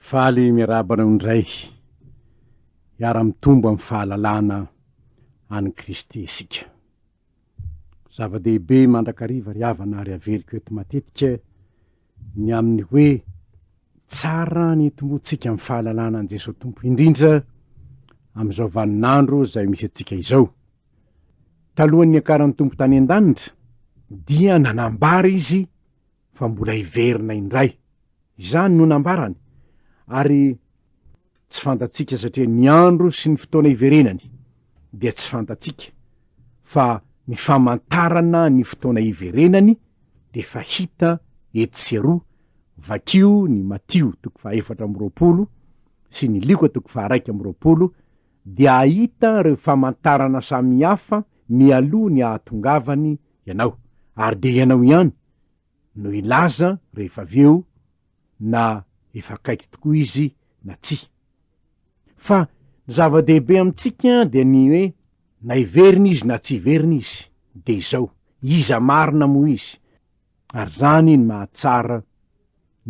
Faly miarahaba anao indray hiara-mitombo amin'ny fahalalana an'i Kristy isika. Zava-dehibe mandrakariva ry havana ary averiko eto matetika ny amin'ny hoe tsara ny hitomboantsika amin'ny fahalalana an'i Jesoa Tompo indrindra amin'izao vaninandro izay misy antsika izao. Talohan'ny niakaran'ny Tompo tany an-danitra dia nanambara izy fa mbola hiverina indray. Izany no nambarany, ary tsy fantatsika satria ny andro sy ny fotoana hiverenany dia tsy fantatsika, fa ny famantarana ny fotoana hiverenany dia efa hita etsy sy eroa, vakio ny Matio toko faha-24 sy ny Lioka toko faha-21 dia hahita ireo famantarana samihafa mialoha ny hahatongavany ianao, ary dia ianao ihany no hilaza rehefa avy eo na efa akaiky tokoa izy na tsia. Fa ny zava-dehibe amintsika dia ny hoe na hiverina izy na tsy hiverina izy, dia izao, iza marina moa izy? Ary izany no mahatsara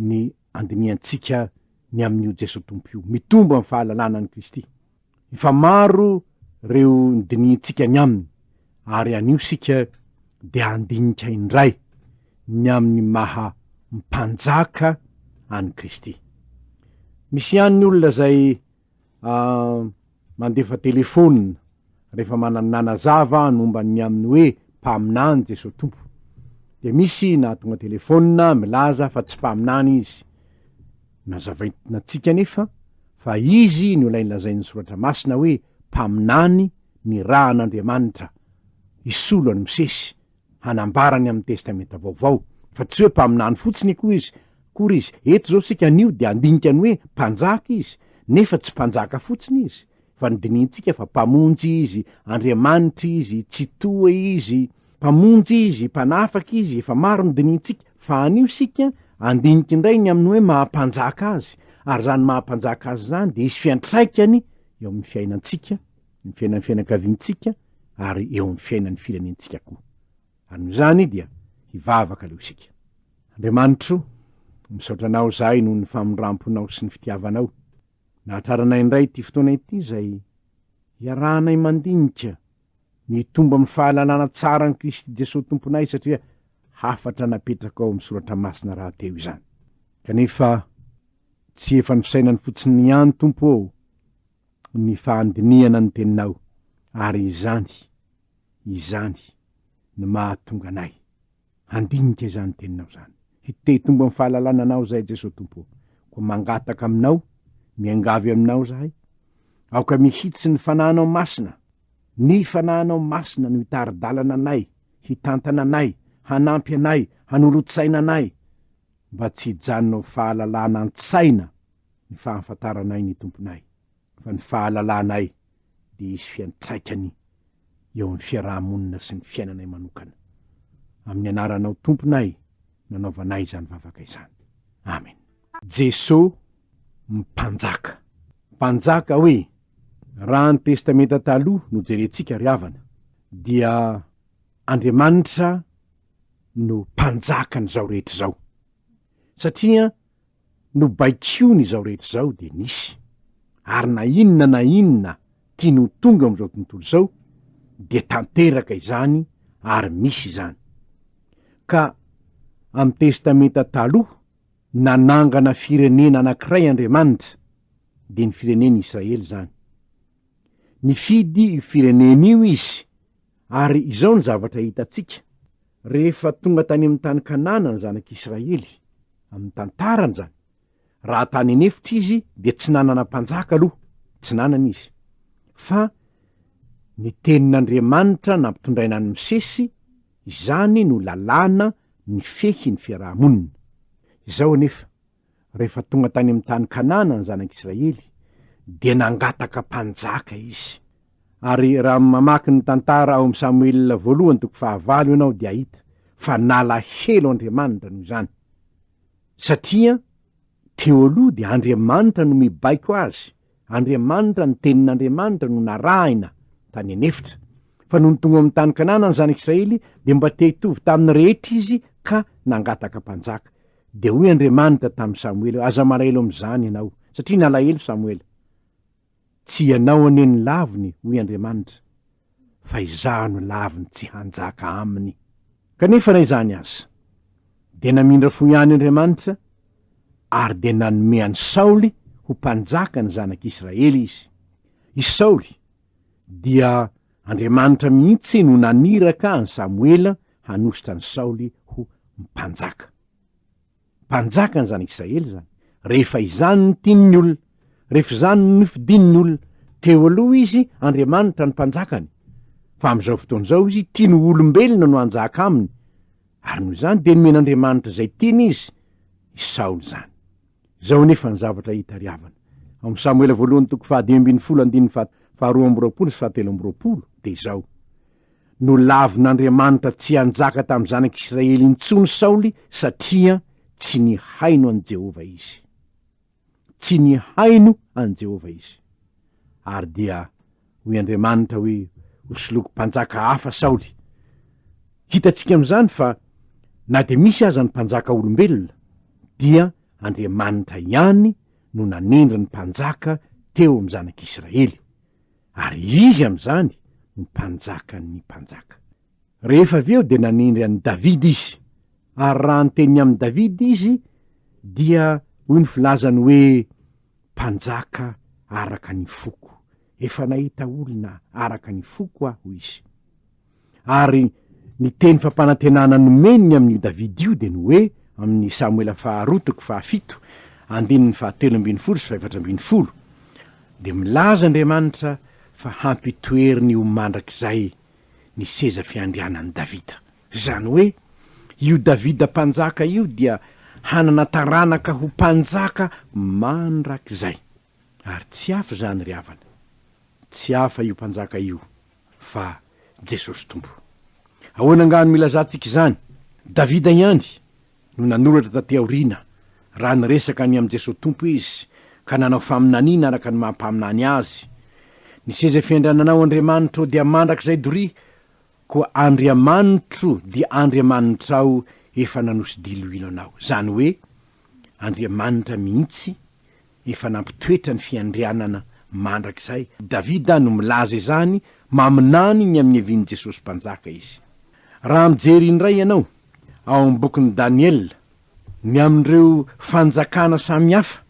ny andinihantsika ny amin'io Jesoa Tompo io. Mitombo amin'ny fahalalana an'i Kristy. Efa maro ireo nodinihintsika ny aminy, ary anio isika dia handinika indray ny amin'ny maha mpanjaka an'i Kristy. Misy ihany ny olona izay mandefa telefaonina rehefa mananazava ny momba ny amin'ny hoe mpaminany Jesoa Tompo. Dia misy nahatonga telefaonina milaza fa tsy mpaminany izy. Nazavaina antsika anefa fa izy no ilay lazain'ny Soratra Masina hoe mpaminany nirahan'Andriamanitra hisolo an'i Mosesy hanambara ny amin'ny Testamenta Vaovao, fa tsy hoe mpaminany fotsiny akory izy akory izy. Eto izao isika anio dia handinika ny hoe mpanjaka izy, nefa tsy mpanjaka fotsiny izy, fa nodinihintsika fa Mpamonjy izy, Andriamanitra izy, Tsitoha izy, Mpamonjy izy, Mpanafaka izy, efa maro ny dinihintsika, fa anio isika handinika indray ny amin'ny hoe maha mpanjaka azy, ary izany maha mpanjaka azy izany dia hisy fiantraikany eo amin'ny fiainantsika, ny fiainan'ny fianakaviantsika ary eo amin'ny fiainan'ny firenentsika koa. Ary noho izany dia hivavaka aleo isika. Andriamanitro, misaotra Anao izahay noho ny famindramponao sy ny fitiavanao. Nahatraranay indray ity fotoana ity izay iarahanay mandinika ny hitombo amin'ny fahalalana tsara an'i Kristy Jesoa Tomponay satria hafatra napetraka ao amin'ny soratra masina rahateo izany. Kanefa tsy efa ny fisainany fotsiny ihany Tompo ô ny fahandinihana ny teninao ary izany, izany no mahatonga anay handinika izany teninao izany. Hitehitombo amin'ny fahalalana anao izahay Jesoa Tompo ô. Koa mangataka aminao, miangavy aminao izahay, aoka mihitsy ny Fanahinao Masina, ny Fanahinao Masina no hitari-dalana anay, hitantana anay, hanampy anay, hanolo-tsaina anay, mba tsy hijanona ho fahalalana an-tsaina ny fahafantaranay ny Tomponay, fa ny fahalalanay dia hisy fiantraikany eo amin'ny fiaraha-monina sy ny fiainanay manokana. Amin'ny anaranao Tomponay nanaovanay izany vavaka izany. Amen. Jeso Mpanjaka. Mpanjaka hoe, raha ny Testamenta Taloha no jerentsika ry havana, dia Andriamanitra no Mpanjakan'izao rehetra izao. Satria nobaikoiny izao rehetra izao dia nisy, ary na inona na inona tiany ho tonga amin'izao tontolo izao dia tanteraka izany ary misy izany. Ka amin'ny Testamenta Taloha, nanangana firenena anankiray Andriamanitra, dia ny firenena Israely izany. Nifidy io firenena io Izy, ary izao ny zavatra hitantsika, Rehefa tonga tany amin'ny tany Kanana ny zanak'Israely, amin'ny tantarany izany, raha tany an'efitra izy dia tsy nanana mpanjaka aloha, tsy nanana izy. Fa ny tenin'Andriamanitra nampitondraina an'i Mosesy, izany no lalàna nifehy ny fiaraha-monina. Izao anefa, Rehefa tonga tany amin'ny tany Kanana ny zanak'Israely, dia nangataka mpanjaka izy. Ary raha mamaky ny tantara ao amin'ny Samoela voalohany toko fahavalo ianao dia hahita fa nalahelo Andriamanitra noho izany. Satria teo aloha dia Andriamanitra no mibaiko azy, Andriamanitra, ny tenin'Andriamanitra no narahina tany an'efitra. Fa nony tonga ao amin'ny tany Kanana ny zanak'Israely dia mba te hitovy tamin'ny rehetra izy ka nangataka mpanjaka. Dia hoy Andriamanitra tamin'i Samoela hoe, Aza malahelo amin'izany ianao. Satria nalahelo Samoela. Tsy ianao anie no laviny, hoy Andriamanitra, fa izaho no laviny tsy hanjaka aminy. Kanefa na izany aza, dia namindra fo ihany Andriamanitra ary dia nanome an'i Saoly ho mpanjaka ny zanak'Israely izy. I Saoly dia Andriamanitra mihitsy no naniraka an'i Samoela hanositra an'i Saoly ho mpanjaka. Mpanjaka ny zanak'Israely izany, rehefa izany no tian'ny olona, rehefa izany no nofidin'ny olona. Teo aloha izy, Andriamanitra no mpanjakany, fa amin'izao fotoana izao izy tiany ho olombelona no hanjaka aminy, ary noho izany dia nomen'Andriamanitra izay tiany izy, i Saoly izany. Izao anefa ny zavatra hita ry havana, ao amin'ny Samoela voalohany toko faha-15 andininy faha-22 sy faha-23 dia izao, Nolavin'Andriamanitra tsy hanjaka tamin'ny zanak'Israely intsony Saoly satria tsy nihaino an'i Jehovah izy. Tsy nihaino an'i Jehovah izy. Ary dia hoy Andriamanitra hoe hosoloiko mpanjaka hafa Saoly. Hitantsika amin'izany fa na dia misy aza ny mpanjaka olombelona dia Andriamanitra ihany no nanendry ny mpanjaka teo amin'ny zanak'Israely. Ary izy amin'izany no mpanjakan'ny mpanjaka. Rehefa avy eo dia nanendry an'i Davida izy. Ary raha niteny ny amin'i Davida izy dia hoy ny filazany hoe, Mpanjaka araka ny foko. Efa nahita olona araka ny foko aho, hoy izy. Ary ny teny fampanantenana nomeny ny amin'io Davida io dia ny hoe, amin'ny Samoela faharoa toko fahafito, andininy fahatelo ambin'ny folo sy fahefatra ambin'ny folo, dia milaza Andriamanitra fa hampitoeriny ho mandrakizay ny seza fiandrianan'i Davida. Izany hoe, io Davida mpanjaka io dia hanana taranaka ho mpanjaka mandrakizay. Ary tsy hafa izany ry havana, tsy hafa io mpanjaka io fa Jesosy Tompo. Ahoana angaha no ilazantsika izany? Davida ihany no nanoratra taty aoriana raha niresaka ny amin'i Jesosy Tompo izy ka nanao faminaniana araka ny maha mpaminany azy, Ny seza fiandriananao Andriamanitro dia mandrakizay doria, koa Andriamanitro dia Andriamanitrao efa nanosi-diloilo anao. Izany hoe Andriamanitra mihitsy efa nampitoetra ny fiandrianana mandrakizay. Davida no milaza izany, maminany ny amin'ny havian'i Jesosy Mpanjaka izy. Raha mijery indray ianao ao amin'ny bokin'i Daniela ny amin'ireo fanjakana samihafa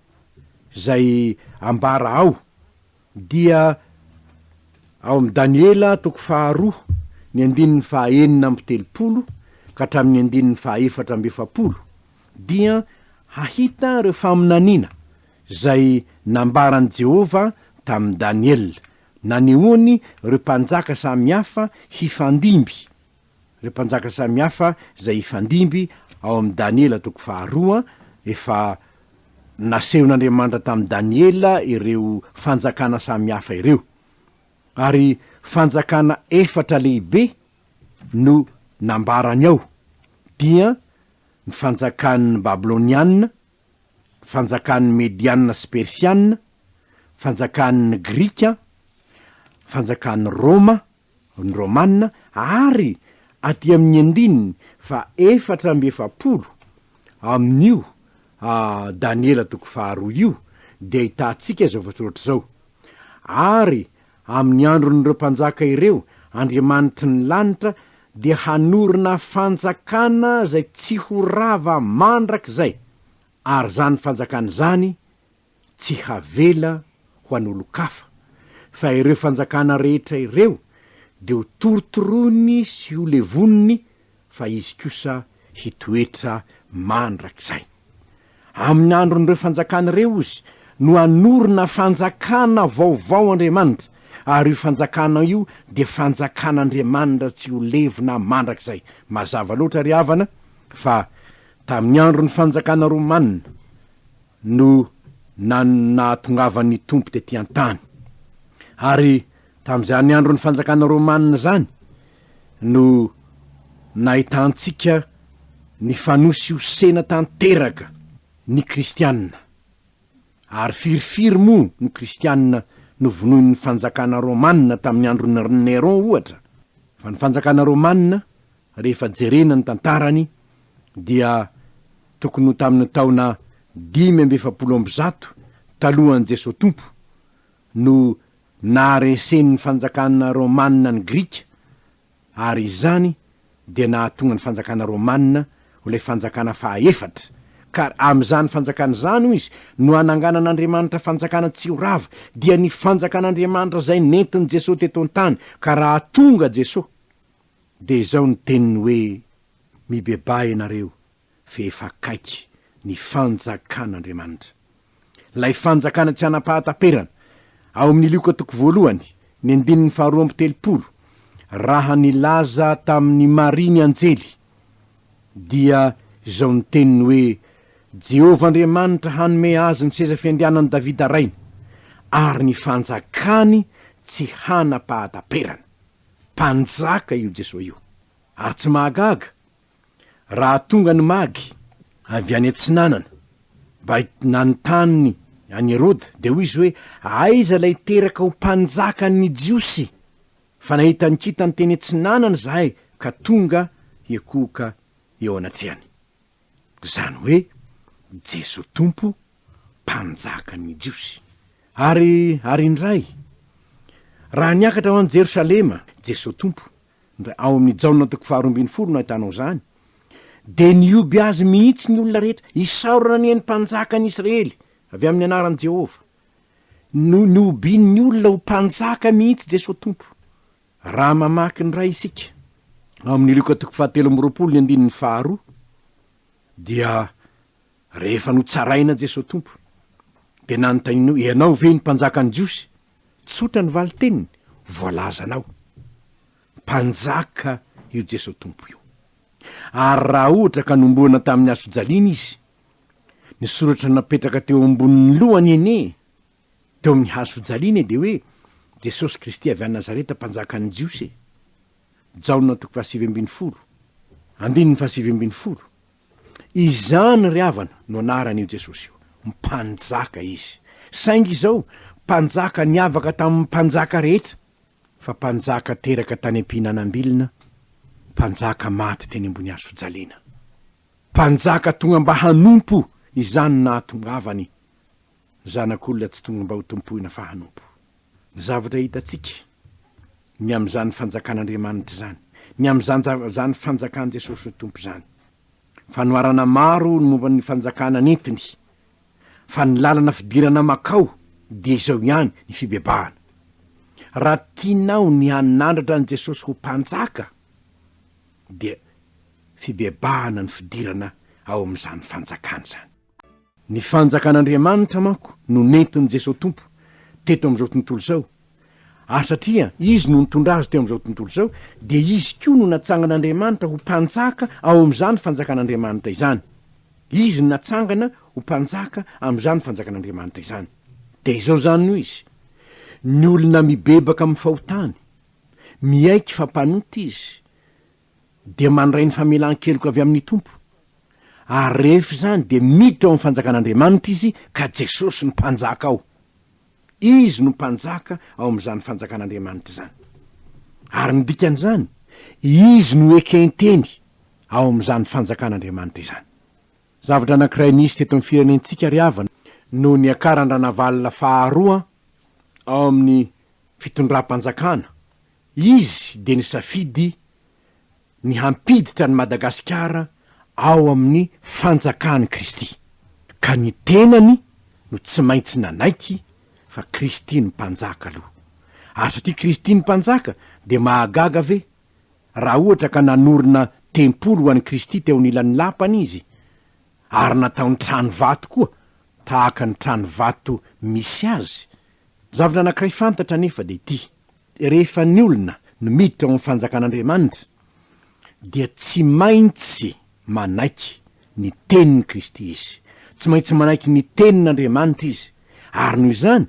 izay ambara ao, dia ao amin'ny Daniela toko faharoa ny andininy faha-36 ka hatramin'ny andininy faha-44, dia hahita ireo faminaniana izay nambaran'i Jehovah tamin'i Daniela, nanehoany ireo mpanjaka samihafa hifandimby, ireo mpanjaka samihafa izay hifandimby ao amin'i Daniela toko faharoa, efa nasehon'Andriamanitra tamin'i Daniela ireo fanjakana samihafa ireo. Ary fanjakana efatra lehibe no nambarany ao, dia ny fanjakan'ny Babyloniana, fanjakan'ny Mediana sy Persiana, fanjakan'ny Grika, fanjakan'i Roma, ny Romana, ary aty amin'ny andininy faha-44 amin'io Daniela toko faharoa io dia ahitantsika izao voasoratra izao, Ary Amin'ny andron'ireo mpanjaka ireo, Andriamanitry ny lanitra dia hanorina fanjakana izay tsy ho rava mandrakizay, ary izany fanjakana izany tsy havela ho an'olon-kafa, fa ireo fanjakana rehetra ireo dia ho torotoroiny sy ho levoniny fa izy kosa hitoetra mandrakizay. Amin'ny andron'ireo fanjakana ireo, ozy, no hanorina fanjakana vaovao Andriamanitra, ary io fanjakana io dia fanjakan'Andriamanitra tsy ho levona mandrakizay. Mazava loatra, ry havana, fa tamin'ny andron'ny fanjakana romana no nahatongavan'ny Tompo tety an-tany. Ary Tamin'izany andron'ny fanjakana romana izany no nahitantsika ny fanosihosena tanteraka ny kristiana. Ary firifiry moa ny kristiana novonoin'ny fanjakana romana tamin'ny andron'i Néron ohatra? Fa ny fanjakana romana rehefa jerena ny tantarany dia tokony ho tamin'ny taona 145. talohan'i Jesoa Tompo no naharesen'ny fanjakana Romana ny Grika ary izany dia nahatonga ny fanjakana Romana ho ilay fanjakana fahaefatra, ka amin'izany fanjakana izany, hoy izy, no hananganan'Andriamanitra fanjakana tsy ho rava, dia ny fanjakan'Andriamanitra izay nentin'i Jesoa teto an-tany, ka raha tonga Jesoa, dia izao ny teniny hoe, Mibebaha ianareo, fa efa akaiky ny fanjakan'Andriamanitra. Ilay fanjakana tsy hanam-pahataperana. Ao amin'ny Lioka toko voalohany, ny andininy faharoa 32, raha nilaza tamin'i Maria ny anjely, dia izao ny teniny hoe, Jehovah Andriamanitra hanome azy ny seza fiandrianan'i Davida rainy, ary ny fanjakany tsy hanam-pahataperana. Mpanjaka io Jesoa io. Ary tsy mahagaga Raha tonga ny Magy avy any atsinanana mba nanontany an'i Heroda, dia hoy izy hoe, Aiza ilay teraka ho mpanjakan'ny Jiosy? Fa nahita ny kintany teny atsinanana izahay ka tonga hiankohoka eo anatrehany. Izany hoe, Jesoa Tompo, Mpanjakan'ny Jiosy. Ary, ary indray, raha niakatra ho any Jerosalema Jesoa Tompo, Ndra ao amin'ny Jaona toko faharoa 12 no ahitanao izany, dia nihoby azy mihitsy ny olona rehetra, Isaorana anie ny Mpanjakan'ny Israely, avy amin'ny anaran'i Jehovah. No nihobian'ny olona ho Mpanjaka mihitsy Jesoa Tompo. Raha mamaky indray isika, ao amin'ny Lioka toko fahatelo 23 ny andininy faharoa, dia rehefa notsaraina Jesoa Tompo, dia nanontaniana hoe, Ianao ve ny Mpanjakan'ny Jiosy? Tsotra ny valin-teniny, voalazanao. Mpanjaka io Jesoa Tompo io. Ary raha ohatra ka nomboana tamin'ny hazofijaliana Izy, ny soratra napetraka teo ambonin'ny lohany anie, teo amin'ny hazofijaliana e, dia hoe, Jesosy Kristy avy any Nazareta, Mpanjakan'ny Jiosy e. Jaona toko faha-19, andininy faha-19. Izany ry havana no anaran'io Jesosy io. Mpanjaka Izy. Saingy izao, Mpanjaka niavaka tamin'ny mpanjaka rehetra, fa Mpanjaka teraka tany am-pihinanam-bilona, Mpanjaka maty teny ambony hazo fijaliana. Mpanjaka tonga mba hanompo, izany no nahatongavany. Zanak'olona tsy tonga mba ho tompoina fa hanompo. Ny zavatra hitantsika ny amin'izany fanjakan'Andriamanitra izany, ny amin'izany izany fanjakan'i Jesosy Tompo izany. Fanoharana maro ny momba ny fanjakana nentiny, fa ny lalana fidirana makao dia izao ihany, ny fibebahana. Raha tianao ny hanandratra an'i Jesosy ho Mpanjaka, dia fibebahana ny fidirana ao amin'izany fanjakana izany. Ny fanjakan'Andriamanitra manko no nentin'i Jesoa Tompo teto amin'izao tontolo izao, ary satria Izy no nitondra azy teo amin'izao tontolo izao, dia Izy koa no natsangan'Andriamanitra ho Mpanjaka ao amin'izany fanjakan'Andriamanitra izany. Izy no natsangana ho Mpanjaka amin'izany fanjakan'Andriamanitra izany. Dia izao izany no izy, ny olona mibebaka amin'ny fahotany, miaiky fa mpanota izy, dia mandray ny famelan-keloka avy amin'ny Tompo, ary rehefa izany dia miditra ao amin'ny fanjakan'Andriamanitra izy ka Jesosy no Mpanjaka ao. Izy no Mpanjaka ao amin'izany fanjakan'Andriamanitra izany. Ary ny dikan'izany, Izy no eken-teny ao amin'izany fanjakan'Andriamanitra izany. Zavatra anankiray nisy teto amin'ny firenentsika ry havana no niakaran-dRanavalona faharoa ao amin'ny fitondram-panjakana Izy dia nisafidy ny hampiditra an'i Madagasikara ao amin'ny fanjakan'i Kristy, ka ny tenany no tsy maintsy nanaiky fa Kristy no Mpanjaka aloha. Ary satria Kristy no Mpanjaka dia mahagaga ve raha ohatra ka nanorina tempoly ho an'i Kristy teo anilan'ny lapany izy, ary nataony trano vato koa tahaka ny trano vato misy azy? Zavatra anankiray fantatra anefa dia ity, Rehefa ny olona no miditra ao amin'ny fanjakan'Andriamanitra dia tsy maintsy manaiky ny tenin'i Kristy izy. Tsy maintsy manaiky ny tenin'Andriamanitra izy. Ary noho izany,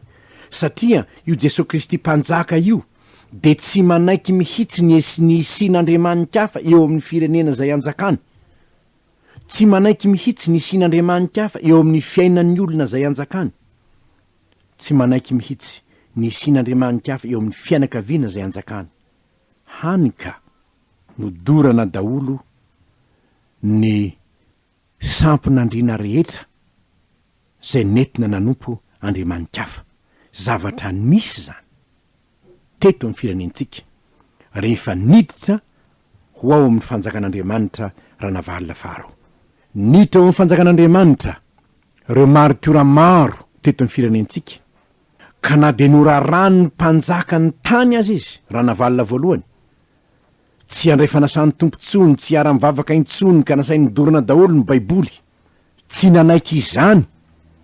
satria io Jesoa Kristy Mpanjaka io dia tsy manaiky mihitsy ny ny hisian'andriamani-kafa eo amin'ny firenena izay anjakany. Tsy manaiky mihitsy ny hisian'andriamani-kafa eo amin'ny fiainan'ny olona izay anjakany. Tsy manaiky mihitsy ny hisian'Andriamani-kafa eo amin'ny fianakaviana izay anjakany. Hany ka nodorana daholo ny sampin'andriana rehetra izay nentina nanompo andriamani-kafa. Zavatra nisy izany teto amin'ny firenentsika rehefa niditra ho ao amin'ny fanjakan'Andriamanitra Ranavalona faharoa. Niditra ao amin'ny fanjakan'Andriamanitra ireo maritiora maro teto amin'ny firenentsika ka na dia noraràn'ny mpanjaka ny tany aza izy, Ranavalona voalohany, tsy handray fanasan'ny Tompo intsony, tsy hiara-mivavaka intsony ka nasainy nodorana daholo ny Baiboly. Tsy nanaiky izany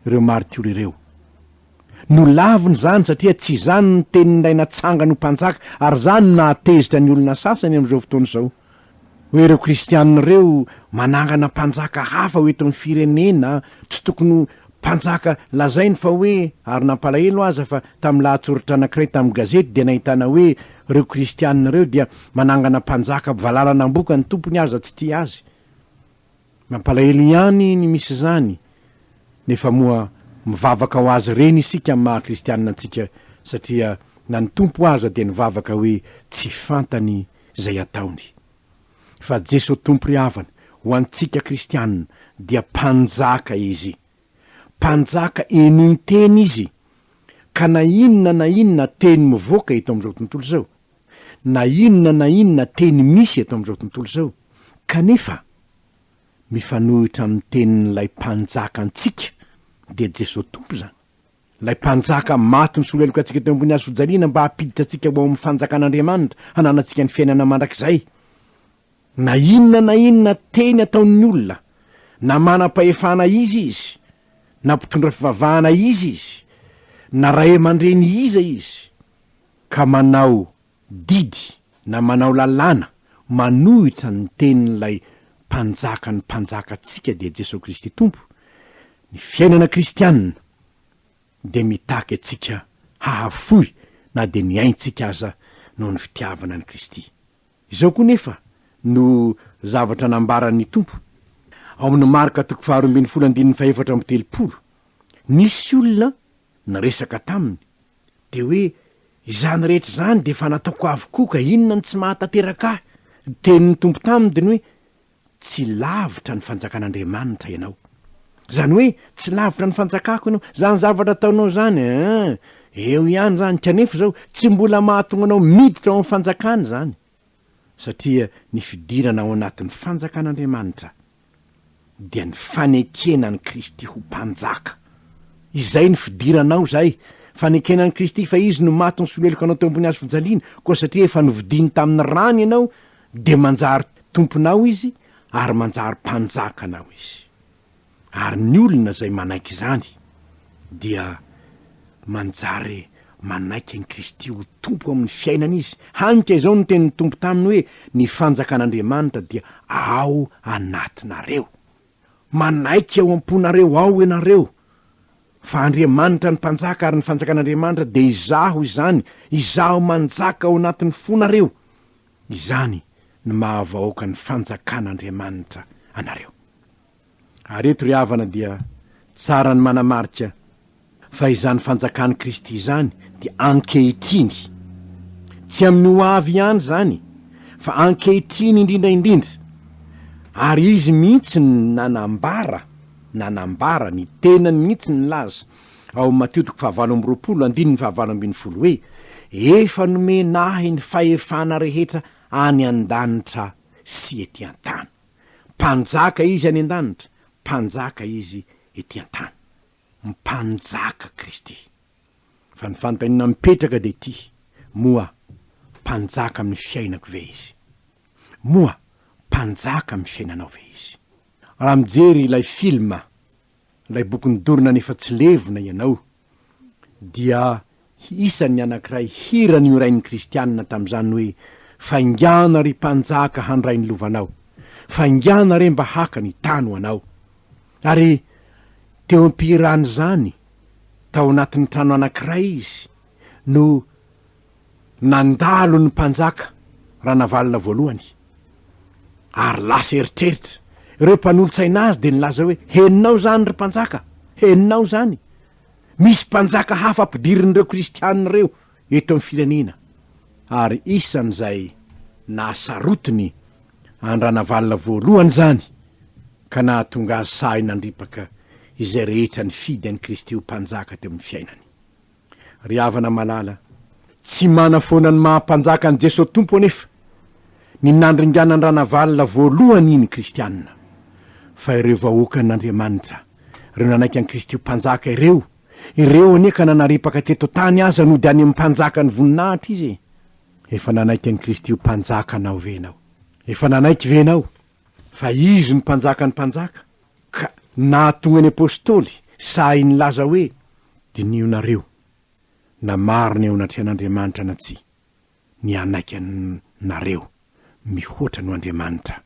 ireo maritiora ireo. Nolaviny izany satria tsy izany ny tenin'ilay natsangany ho mpanjaka ary izany no nahatezitra ny olona sasany amin'izao fotoana izao. Hoe ireo kristianina ireo manangana mpanjaka hafa ho eto amin'ny firenena, tsy tokony ho mpanjaka lazainy fa hoe, ary nampalahelo aza fa tamin'ny lahatsoratra anankiray tamin'ny gazety dia nahitana hoe ireo kristianina ireo dia manangana mpanjaka valalan'amboka ny tompony aza tsy tia azy. Mampalahelo ihany ny misy izany, nefa moa mivavaka ho azy ireny isika amin'ny maha kristianina antsika satria na ny Tompo aza dia nivavaka hoe tsy fantany izay ataony. Fa Jeso Tompo ry havana, ho antsika kristianina dia Mpanjaka Izy. Mpanjaka henoin-teny Izy, ka na inona na inona teny mivoaka eto amin'izao tontolo izao, na inona na inona teny misy eto amin'izao tontolo izao, kanefa mifanohitra amin'ny tenin'ilay Mpanjaka antsika, dia Jesoa Tompo izany. Ilay Mpanjaka maty nisolo heloka antsika teo ambony hazo fijaliana mba hampiditra antsika ho ao amin'ny fanjakan'Andriamanitra, hananantsika ny fiainana mandrakizay. Na inona na inona teny ataon'ny olona, na manam-pahefana iza izy, na mpitondra fivavahana iza izy, na ray aman-dreny iza izy, ka manao didy na manao lalàna manohitra ny tenin'ilay Mpanjakan'ny mpanjakantsika dia Jesoa Kristy Tompo, ny fiainana kristianina dia mitaky antsika hahafoy na dia ny aintsika aza noho ny fitiavana an'i Kristy. Izao koa nefa no zavatra nambaran'ny Tompo, ao amin'ny Marka toko faharoambinifolo andininy fahefatra amby telopolo, Nisy olona niresaka taminy, Dia hoe, izany rehetra izany dia efa nataoko avokoa ka inona no tsy mahatanteraka ahy? Ny tenin'ny Tompo taminy dia ny hoe, tsy lavitra ny fanjakan'Andriamanitra ianao. Izany hoe, tsy lavitra ny fanjakako ianao. Izany zavatra ataonao izany, eh, eo ihany izany, kanefa izao, tsy mbola mahatonga anao miditra ao amin'ny fanjakana izany. Satria ny fidirana ao anatin'ny fanjakan'Andriamanitra dia ny fanekena an'i Kristy ho Mpanjaka. Izay ny fidiranao izay, fanekena an'i Kristy fa Izy no maty nisolo heloka anao teo ambony hazo fijaliana, koa satria efa novidiany tamin'ny rany ianao dia manjary Tomponao Izy ary manjary Mpanjakanao Izy. Ary ny olona izay manaiky izany dia manjary manaiky an'i Kristy ho Tompo amin'ny fiainany izy. Hany ka izao no tenin'ny Tompo taminy hoe, Ny fanjakan'Andriamanitra dia ao anatinareo. Manaiky ao am-ponareo ao ianareo fa Andriamanitra ny Mpanjaka ary ny fanjakan'Andriamanitra dia Izaho izany, Izaho manjaka ao anatin'ny fonareo. Izany no maha-vahoaka ny fanjakan'Andriamanitra anareo. Ary eto ry havana dia tsara ny manamarika fa izany fanjakan'i Kristy izany dia ankehitriny. Tsy amin'ny ho avy ihany izany fa ankehitriny indrindra indrindra. Ary Izy mihitsy no nanambara, nanambara, ny tenany mihitsy nilaza ao amin'ny Matio toko fahavalo amby roapolo andininy fahavalo ambinifolo hoe, Efa nomena ahy ny fahefana rehetra any an-danitra sy ety an-tany. Mpanjaka Izy any an-danitra, Mpanjaka Izy ety an-tany. Mpanjaka Kristy. Fa ny fanontaniana mipetraka dia ity, moa Mpanjaka amin'ny fiainako ve Izy? Moa Mpanjaka amin'ny fiainanao ve Izy? Raha mijery ilay film, ilay boky nodorona nefa tsy levona ianao, dia isan'ny anankiray hira niorain'ny kristianina tamin'izany hoe, Faingàna ry mpanjaka handray ny lovanao, faingàna re mba haka ny tany ho anao. Ary teo am-pihirana izany, tao anatin'ny trano anankiray izy no nandalo ny mpanjaka Ranavalona voalohany, ary lasa eritreritra. Ireo mpanolotsaina azy dia nilaza hoe, Henonao izany ry mpanjaka, henonao izany. Misy mpanjaka hafa ampidirin'ireo kristiana ireo eto amin'ny firenena, ary isan'izay nahasarotiny an-dRanavalona voalohany izany ka nahatonga azy sahy nandripaka. izay rehetra nifidy an'i Kristy ho Mpanjaka teo amin'ny fiainany. Ry havana malala, tsy manafoana ny maha Mpanjaka an'i Jesoa Tompo anefa ny nandringanan-dRanavalona voalohany ny Kristianina, fa ireo vahoakan'Andriamanitra, ireo nanaiky an'i Kristy ho Mpanjaka ireo, ireo anie ka nanaripaka teto an-tany aza nody any amin'ny Mpanjakan'ny voninahitra izy e! Efa nanaiky an'i Kristy ho Mpanjaka anao ve ianao? Efa nanaiky ve ianao fa Izy no Mpanjakan'ny mpanjaka? Ka nahatonga ny Apostoly sahy nilaza hoe, Dinihonareo na marina eo anatrehan'Andriamanitra na tsia, ny hanaiky anareo mihoatra noho Andriamanitra.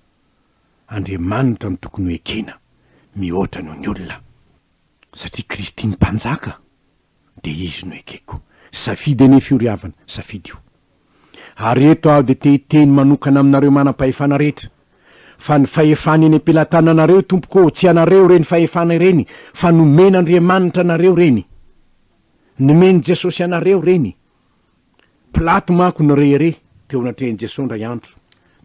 Andriamanitra no tokony ho ekena mihoatra noho ny olona. Satria Kristy ny Mpanjaka dia Izy no ekeko. Safidy anefa io ry havana, safidy io. Ary eto aho dia te hiteny manokana aminareo manam-pahefana rehetra, fa ny fahefana eny am-pelatananareo tompoko ô, tsy anareo ireny fahefana ireny, fa nomen'Andriamanitra anareo ireny. Nomen'i Jesosy anareo ireny. Pilato manko nirehareha teo anatrehan'i Jesoa indray andro.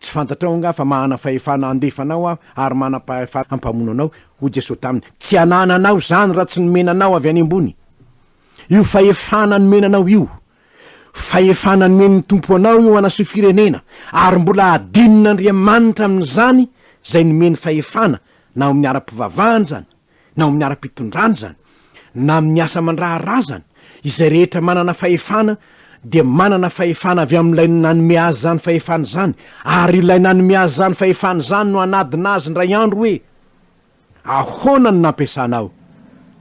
Tsy fantatrao angaha fa mahana fahefana handefa anao aho ary manam-pahefana hampamono anao? Hoy Jesoa taminy, Tsy anananao izany raha tsy nomena anao avy any ambony. Io fahefana nomena anao io, fahefana nomen'ny Tompo anao io hanasoa firenena, ary mbola adinon'Andriamanitra amin'izany izay nomeny fahefana na ao amin'ny ara-pivavahana izany, na ao amin'ny ara-pitondrana izany, na amin'ny asa aman-draharaha izany, izay rehetra manana fahefana dia manana fahefana avy amin'ilay nanome azy izany fahefana izany, ary ilay nanome azy izany fahefana izany no hanadina azy indray andro hoe, Ahoana no nampiasanao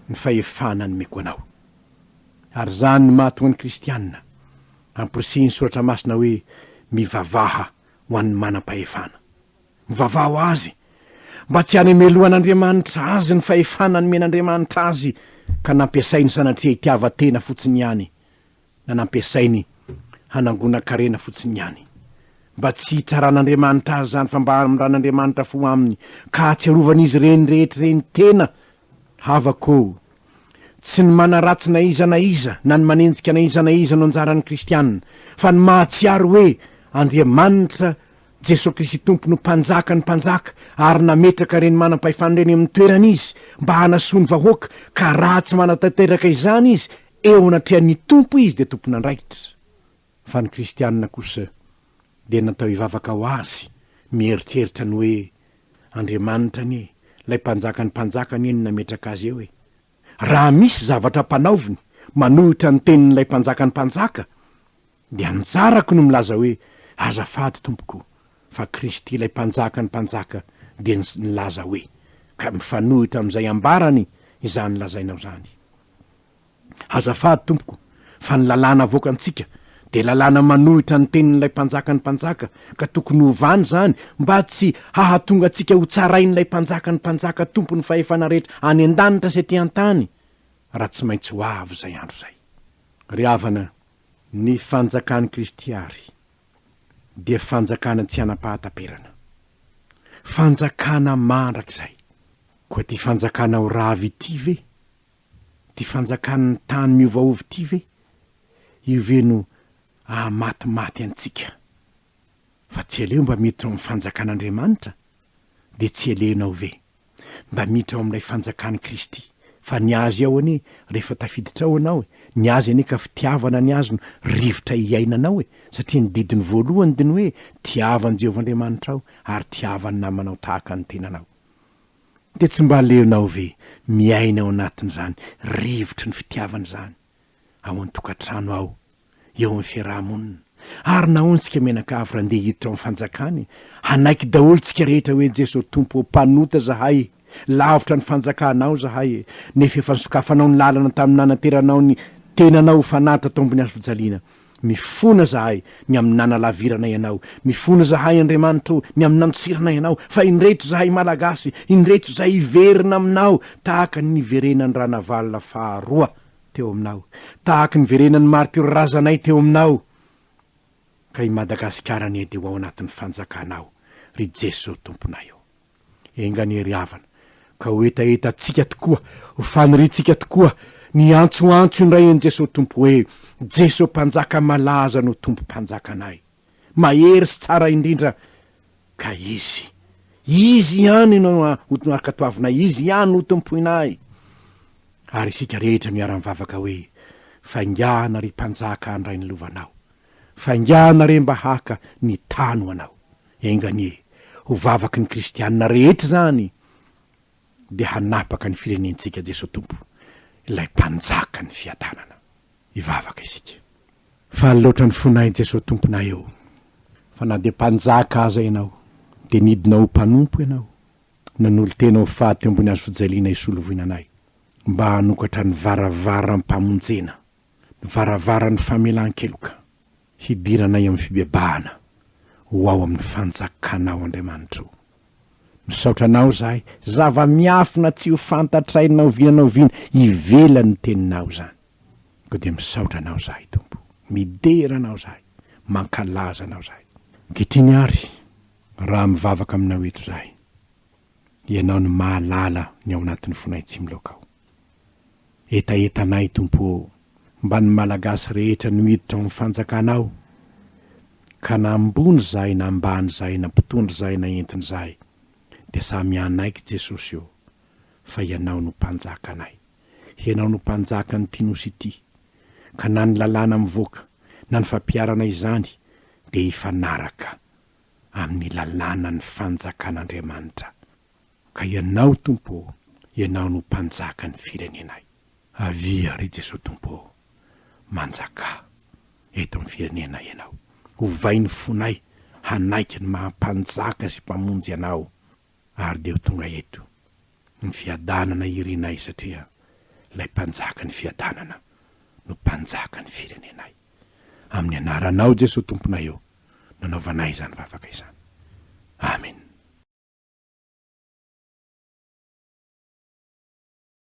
ny fahefana nomeko anao? Ary izany no mahatonga ny kristiana hamporisihin'ny Soratra Masina hoe, Mivavaha ho an'ny manam-pahefana. Mivavaha ho azy, mba tsy hanemelohan'Andriamanitra azy ny fahefana nomen'Andriamanitra azy ka nampiasainy sanatria hitiavan-tena fotsiny ihany na nampiasainy hanangonan-karena fotsiny ihany. Mba tsy hitsaran'Andriamanitra azy izany fa mba hamindran'Andriamanitra fo aminy ka hahatsiarovan'izy ireny rehetra ireny tena. Havako ô! Tsy ny manaratsy na iza na iza na ny manenjika na iza na iza no anjaran'ny kristiana fa ny mahatsiaro hoe Andriamanitra Jesoa Kristy Tompo no Mpanjaka ny mpanjaka ary nametraka ireny manam-pahefana ireny amin'ny toerany Izy mba hanasoa ny vahoaka ka raha tsy manatanteraka izany izy eo anatrehan'ny Tompo izy dia tompon'andraikitra fa ny kristianina kosa dia natao hivavaka ho azy mieritreritra ny hoe Andriamanitra anie ilay Mpanjaka ny mpanjaka anie no nametraka azy eo e! Raha misy zavatra ampanaoviny manohitra ny tenin'ilay Mpanjaka ny mpanjaka Dia anjarako no milaza hoe, Azafady, tompoko, fa Kristy ilay Mpanjakan'ny mpanjaka dia nilaza hoe, ka mifanohitra amin'izay ambarany izany lazainao izany. Azafady, tompoko, fa ny lalàna avoakantsika dia lalàna manohitra ny tenin'ilay Mpanjakan'ny mpanjaka, ka tokony hovana izany mba tsy hahatonga antsika ho tsarain'ilay Mpanjakan'ny mpanjaka Tompon'ny fahefana rehetra any an-danitra sy aty an-tany, raha tsy maintsy ho avy izay andro izay. Ry havana, Ny fanjakan'i Kristy àry dia fanjakana tsy hanam-pahataperana, fanjakana mandrakizay. Koa ity fanjakana ho rava ity ve, ity fanjakan'ny tany miovaova ity ve, io ve no hahamatimaty antsika? Fa tsy aleo mba miditra ao amin'ny fanjakan'Andriamanitra? Dia tsy aleonao ve mba miditra ao amin'ilay fanjakan'i Kristy? Fa ny azy ao anie rehefa tafiditra ao ianao e, ny azy anie ka fitiavana ny azy no rivotra iainanao e, satria ny didiny voalohany dia ny hoe tiava an'i Jehovah Andriamanitrao ary tiava ny namanao tahaka ny tenanao. Dia tsy mba aleonao ve miaina ao anatin'izany rivotry ny fitiavana izany ao an-tokantrano ao eo amin'ny fiaraha-monina. Ary nahoana isika mianakavy raha ndeha hiditra ao amin'ny fanjakany? Hanaiky daholo tsika rehetra hoe Jeso Tompo ô, mpanota zahay, lavitra ny fanjakanao zahay e, nefa efa nosokafanao ny lalana tamin'ny nanateranao ny tenanao ho fanatitra tao ambony hazo fijaliana. Mifona zahay ny amin'ny nanalaviranay anao. Mifona zahay Andriamanitra ô, ny amin'ny nandosiranay anao, fa indreto zahay Malagasy, indreto zahay hiverina aminao tahaka ny niverenan'i Ranavalona faharoa. teo aminao, tahaky ny verenan'ny martiora razanay teo aminao, ka i Madagasikara anie dia ho ao anatin'ny fanjakanao, ry Jeso Tomponay ô. Enga anie ry havana, ka ho hetahetantsika tokoa, ho faniriantsika tokoa, ny hiantsoantso indray an'i Jeso Tompo hoe, Jeso Mpanjaka malaza no Tompo Mpanjakanay. Mahery sy tsara indrindra ka Izy. Izy ihany no ankatoavinay, Izy ihany no tompoinay. Ary isika rehetra miara-mivavaka hoe, Faingàna ry Mpanjaka handray ny lovanao. Faingàna re mba haka ny tany ho anao. Enga anie ho vavaky ny kristianina rehetra izany dia hanapaka ny firenentsika Jesoa Tompo, ilay Mpanjaka ny fiadanana. Hivavaka isika. Faly loatra ny fonay Jesoa Tomponay ô, fa na dia Mpanjaka aza Ianao, dia nidina ho mpanompo Ianao, nanolo-tena ho faty eo ambony hazofijaliana hisolo voina anay, mba hanokatra ny varavaram-pamonjena, ny varavaran'ny famelan-keloka, hidiranay amin'ny fibebahana ho ao amin'ny fanjakanao Andriamanitra o. Misaotra anao izahay, zava-miafina tsy ho fantatray na oviana na oviana ivelan'ny teninao izany. Koa dia misaotra anao izahay Tompo, midera anao izahay, mankalaza anao izahay. Ankehitriny àry, raha mivavaka aminao eto izahay, Ianao no mahalala ny ao anatin'ny fonay tsy miloaka ao. Hetahetanay Tompo ô, mba ny Malagasy rehetra no hiditra ao amin'ny fanjakanao, ka na ambony izahay na ambany izahay na mpitondra izahay na entina izahay, dia samy hanaiky Jesosy ô, fa Ianao no Mpanjakanay. Ianao no Mpanjakan'ity Nosy ity, ka na ny lalàna mivoaka na ny fampiharana izany dia hifanaraka amin'ny lalànan'ny fanjakan'Andriamanitra. Ka Ianao Tompo ô, Ianao no Mpanjaka ny firenenay. Avia ry Jesoa Tompo ô, manjakà eto amin'ny firenenay Ianao. Ovay ny fonay hanaiky ny maha Mpanjaka sy Mpamonjy Anao ary dia ho tonga eto ny fiadanana irinay satria ilay Mpanjaka ny fiadanana no Mpanjaka ny firenenay. Amin'ny anaranao Jesoa Tomponay ô, nanaovanay izany vavaka izany. Amen.